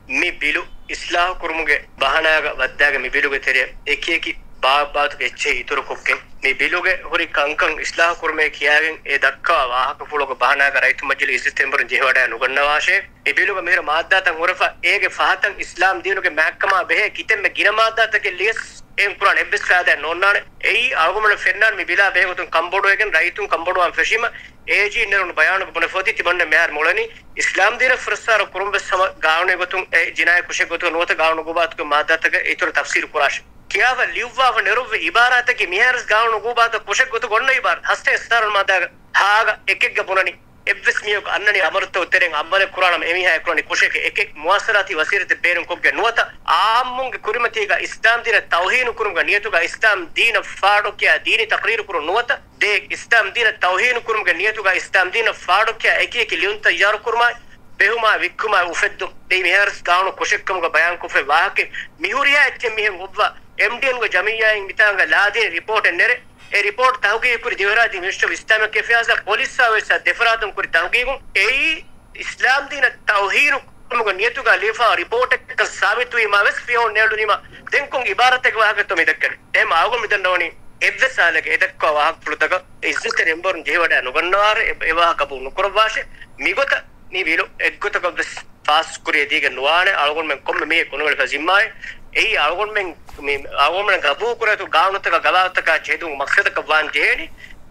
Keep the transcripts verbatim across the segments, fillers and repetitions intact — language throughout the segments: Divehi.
މި ބިލު އިސްލާހު ކުރުމުގެ ބަހަނާގަ ވައްދާގެ މި ބިލުގެ ތެރެއަށް އެކިއެކި ބާއްބާތުގެ އެއްޗެހި އިތުރުކޮށްގެން، މި ބިލުގެ ހުރި ކަންކަން އިސްލާހު ކުރުމޭ ކިޔާގެން އެ ދައްކާ ވާހަކަފުޅުގެ ބަހަނާގަ ރައްޔިތު މަޖިލީހުގެ އިއްޒަތްތެރިންވެރިން ޖެހިވަޑައި ނުގަންނަވާށޭ. މި ބިލުގަ މިހިރަ މާއްދާތައް ހުރެފަ އޭގެ ފަހަތަށް އިސްލާމް ދީނުގެ މާތްކަމާ ބެހޭ ކިތަންމެ ގިނަ މާއްދާތަކެއް ލިޔަސް އެއިން ކުރާނެ އެއްވެސް ފައިދާއެއް ނޯންނާނެ. އެއީ އަޅުގަނޑުމެން ފެންނާނެ މި ބިލާ ބެހޭ ގޮތުން ކަންބޮޑުވެގެން ރައްޔިތުން ކަންބޮޑުވާން ފެށީމަ އޭޖީ ނެރުނު ބަޔާނުގަ ބުނެފަ އޮތީ ތިމަންނަ މިހާރު މޮޅަނީ އިސްލާމް ދީނަށް ފުރައްސާރަ ކުރުން ވެސް ހަމަ ގާނޫނީ ގޮތުން އެ ޖިނާއީ ކުށެއް ގޮތުގަ ނުވަތަ ގާނޫނު އުގޫބާތުގެ މާއްދާތަކަށް އިތުރަށް ތަފްސީލު ކުރާށޭ. ކިޔާފަ ލިޔުއްވާފަ ނެރުއްވި އިބާރާތަކީ މިހާރުވެސް ގާނޫނު އުގޫބާތަށް ކުށެއް ގޮތުގަ އޮންނަ އިބާރާތް ހަސަތޭކަ ސަތާރަ މާއްދާގަ ހާގަ އެކެއްގަ ބުނަނީ. އެއްވެސް މީހަކު އަންނަނީ އަމަރުތައް ތެރެއިން އަމަލެއް ކުރާނަމަ އެމީހާ އެކުރަނީ ކުށެކޭ. އެކެއް މުވާސަލާތީ ވަސީލަތެއް ބޭނުންކޮށްގެން ނުވަތަ އާއްމުންގެ ކުރިމަތީގަ އިސްލާމް ދީނަށް ތައުހީނު ކުރުމުގެ ނިޔަތުގަ އިސްލާމް ދީނަށް ފާޑުކިޔާ ދީނީ ތަޤްރީރު ކުރުން ނުވަތަ ދޭ އިސްލާމް ދީނަށް ތައުހީނު ކުރުމުގެ ނިޔަތުގަ އިސްލާމް ދީނަށް ފާޑުކިޔާ އެކިއެކި ލިޔުން ތައްޔާރު ކުރުމާއި، ބެހުމާއި، ވިއްކުމާއި، އުފެއްދުން. ދެން މިހާރުވެސް ގާނޫނު ކުށެއްކަމުގަ ބަޔާންކޮށްފައި ވާހަކައެއް މިހުރިހާ އެއްޗެއް މިހެން އޮއްވާ އެމްޑީއެމްގެ ޖަމިއްޔާއިން މިތާނގަ ލާދީނީ ރިޕޯޓެއް ނެރެ، އެ ރިޕޯޓް ތަހުގީގުކުރި ދިވެހިރާއްޖޭގެ މިނިސްޓަރ އޮފް އިސްލާމިކް އެފެއާޒާ ޕޮލިސްއާ ވެސް ދެފަރާތުން ކުރި ތަހުގީގުން އެއީ އިސްލާމް ދީނަށް ތައުހީނު ކުރުމުގެ ނިޔަތުގަ ލިޔެފަ ރިޕޯޓެއްކަން ސާބިތުވީމާ ވެސް ފިޔަވަން ނޭޅުނީމަ ދެން ކޮން އިބާރާތެއްގެ ވާހަކަތޯ މި ދައްކަނީ؟ އެހެން އަޅުގަނޑު މި ދަންނަވަނީ އެއްވެސް ހާލެއްގަ އެ ދައްކާ ވާހަކަފުޅުތަކަށް އިއްޒަތްތެރި މެމްބަރުން ޖެހިވަޑައި ނުގަންނަވާރެ އެ، އެ ވާހަކަ ގަބޫލު ނުކުރައްވާށޭ. މިގޮތަށް މި ބިލު އެއްގޮތަކަށް ވެސް ފާސް ކުރިޔަށް ދީގެން ނުވާނެ. އަޅުގަނޑުމެން ކޮންމެ މީހެއް ގޮނުވެފަ ޒިންމާއެއް. އެއީ އަޅުގަނޑުމެން މި، އަޅުގަނޑުމެން ގަބޫލު ކުރާ ގާނޫނުތަކާ ގަވާއިދުތަކާ ހެދުމުގެ މަޤްޞަދަކަށް ވާން ޖެހޭނީ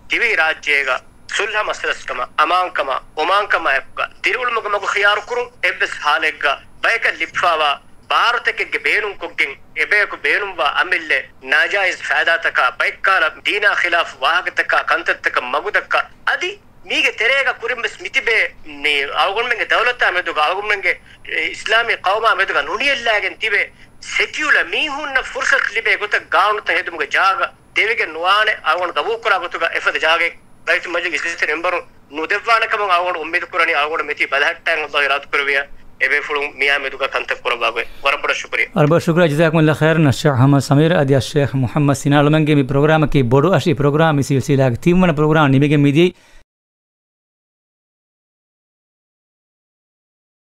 ދިވެހި ރާއްޖޭގަ ސުލްހަ މައްސަލަސްކަމާ، އަމާންކަމާ، އޮމާންކަމާ އެކުގަ ދިރިއުޅުމުގެ މަގު ޚިޔާރުކުރުން އެއްވެސް ހާލެއްގަ ބަޔަކަށް ލިބިފާވާ ބާރުތަކެއްގެ ބޭނުންކޮށްގެން އެބަޔަކު ބޭނުންވާ އަމިއްލަ ނާޖާއިޒް ފައިދާތަކާ، ބައެއްކަހަލަ ދީނާ ޚިލާފު ވާހަކަތަކާ، ކަންތައްތަކަށް މަގުދައްކާ، އަދި މީގެ ތެރޭގަ ކުރިން ވެސް މިތިބޭ މި އަޅުގަނޑުމެންގެ ދައުލަތާ މެދުގަ، އަޅުގަނޑުމެންގެ އިސްލާމީ ޤައުމާ މެދުގަ ނުނިޔައްލާގެން ތިބޭ ސެކިއުލަ މީހުންނަށް ފުރުޞަތު ލިބޭ ގޮތަށް ގާނޫނުތައް ހެދުމުގެ ޖާގަ ދެވިގެން ނުވާނެ. އަޅުގަނޑު ގަބޫލުކުރާ ގޮތުގަ އެފަދަ ޖާގައެއް ރައްޔިތު މަޖިލީހުގެ އިއްޒަތްތެރި މެމްބަރުން ނުދެއްވާނެ ކަމަށް އަޅުގަނޑު އުއްމީދު ކުރަނީ. އަޅުގަނޑު މިތިބީ ބަލަހައްޓާގެން އައްލާހު އިރާދަ ކުރެއްވިޔާ އެބޭފުޅުން މިއާ މެދުގަ ކަންތައް ކުރައްވާ ގޮތް. ވަރަށް ބޮޑަށް ޝުކުރިއްޔާ. ވަރަށް ބޮޑަށް ޝުކުރިއްޔާ. ޖަޒާކުމުﷲ ޚައިރަން އައްޝައިޚް މުޙައްމަދު ސިނާ އަދި އައްޝައިޚް މުޙައްމަދު ސިނާ އަޅުމެންގެ މި ޕްރޮގްރާމަކީ ބޮޑު އަށި ޕްރޮގްރާމް. މި ސިލްސިލާގެ ތިންވަނަ ޕްރޮގްރާމް ނިމިގެން މިދިޔައީ.